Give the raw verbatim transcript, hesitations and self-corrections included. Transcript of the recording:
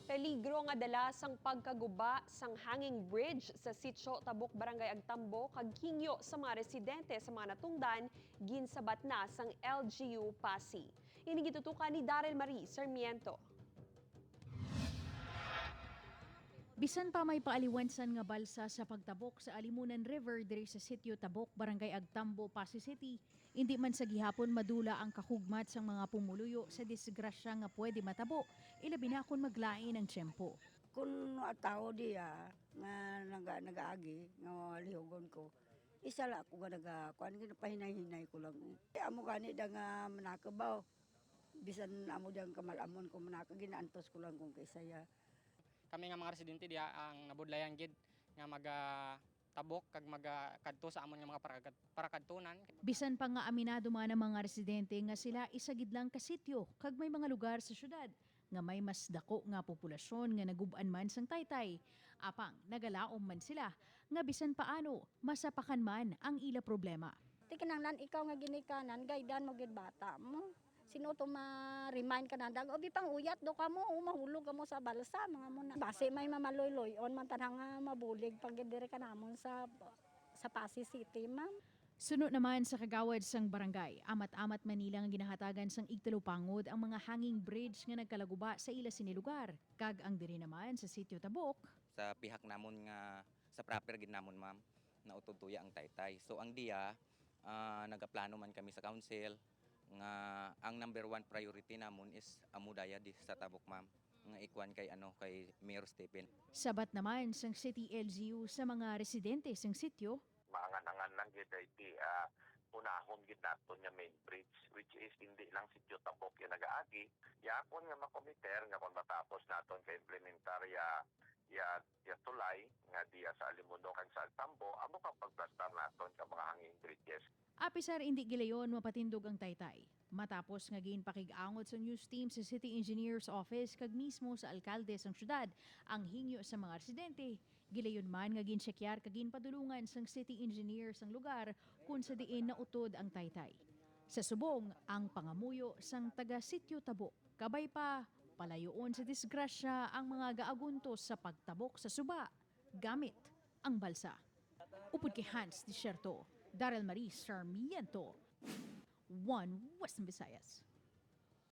Peligro nga dala sang pagkaguba sang hanging bridge sa Sitio Tabok, Barangay Agtambo, kag hingyo sa mga residente sa mga natungdan, ginsabat na sang L G U Passi. Ini gitutukan ni Daryl Marie Sarmiento. Bisan pa may paaliwansan nga balsa sa pagtabok sa Alimunan River diri sa Sitio Tabok, Barangay Agtambo, Passi City, indi man sa gihapon madula ang kahugmat sang mga pumuluyo sa disgrasya nga pwede matabo, ilabi na kon maglain ang tiyempo. Kun atawo diya nga naga-, nagaagi nga lihugon ko, isa la ako nga naga-, kuan, ginapahinay-hinay ko lang, eh. Amo gani da nga manakabaw. Bisan amo diyang kamal-amon ko manaka, ginaantos ko lang kung kay saya. Kami nga mga residente diha ang nabudlayan gid nga maga-, tabok kag magakadto sa amon nga mga parakad-, parakadtunan. Bisan pa nga aminado man ang mga residente nga sila isa gid lang ka sityo kag may mga lugar sa syudad nga may mas dako nga populasyon nga nagub-an man sang taytay, apang nagalaom man sila nga bisan paano masapakan man ang ila problema. Ti kinahanglan ikaw nga ginikanan, guidean mo gid bata mo. Sino to ma-remind ka na, "Dag, obi pang uyat do kamo, o mahulog kamo sa balsa," mga mo na. Basi may mamaloy-loy-on man, tanang nga mabulig pa gid diri kanamon sa, sa Passi City, ma'am. Suno naman sa kagawad sang barangay, amat-amat man nila nga ginahatagan sang igtalupangod ang mga hanging bridge nga nagkalaguba sa ila sini lugar, kag ang diri naman sa Sitio Tabok. Sa pihak namon nga, sa proper gid namon, ma'am, nautod tuya ang taytay. So, ang diya, ah, nagaplano man kami sa council nga ang number one priority namon is amo daya di sa Tabok, ma'am, nga ikuan kay, ano, kay Mayor Stephen. Sabat naman sang City L G U sa mga residente sang sityo. Maangan-angan lang gid ay ti, ah, unahon gid naton nga main bridge, which is hindi lang Sitio Tabok yung nagaagi. Yapon nga makomiter nga kung matapos naton ka-implementar ya, ya, ya tulay nga diya sa Alimuno kag sa Agtambo, amo ka pagplastar naton ka mga hanging bridges. Apisar indi gilayon mapatindog ang taytay. Matapos nga ginpakig-angot sa news team sa City Engineer's Office kag mismo sa alkalde sang syudad ang hingyo sa mga residente, gilayon man nga ginsekyar kag ginpadulungan sang city engineer sang lugar kon sa diin nautod ang taytay. Sa subong, ang pangamuyo sang taga Sitio Tabok, kabay pa, palayoon sa disgrasya ang mga gaaguntos sa pagtabok sa suba gamit ang balsa. Upod kay Hans Desierto, Daryl Marie Sarmiento, One Western Visayas.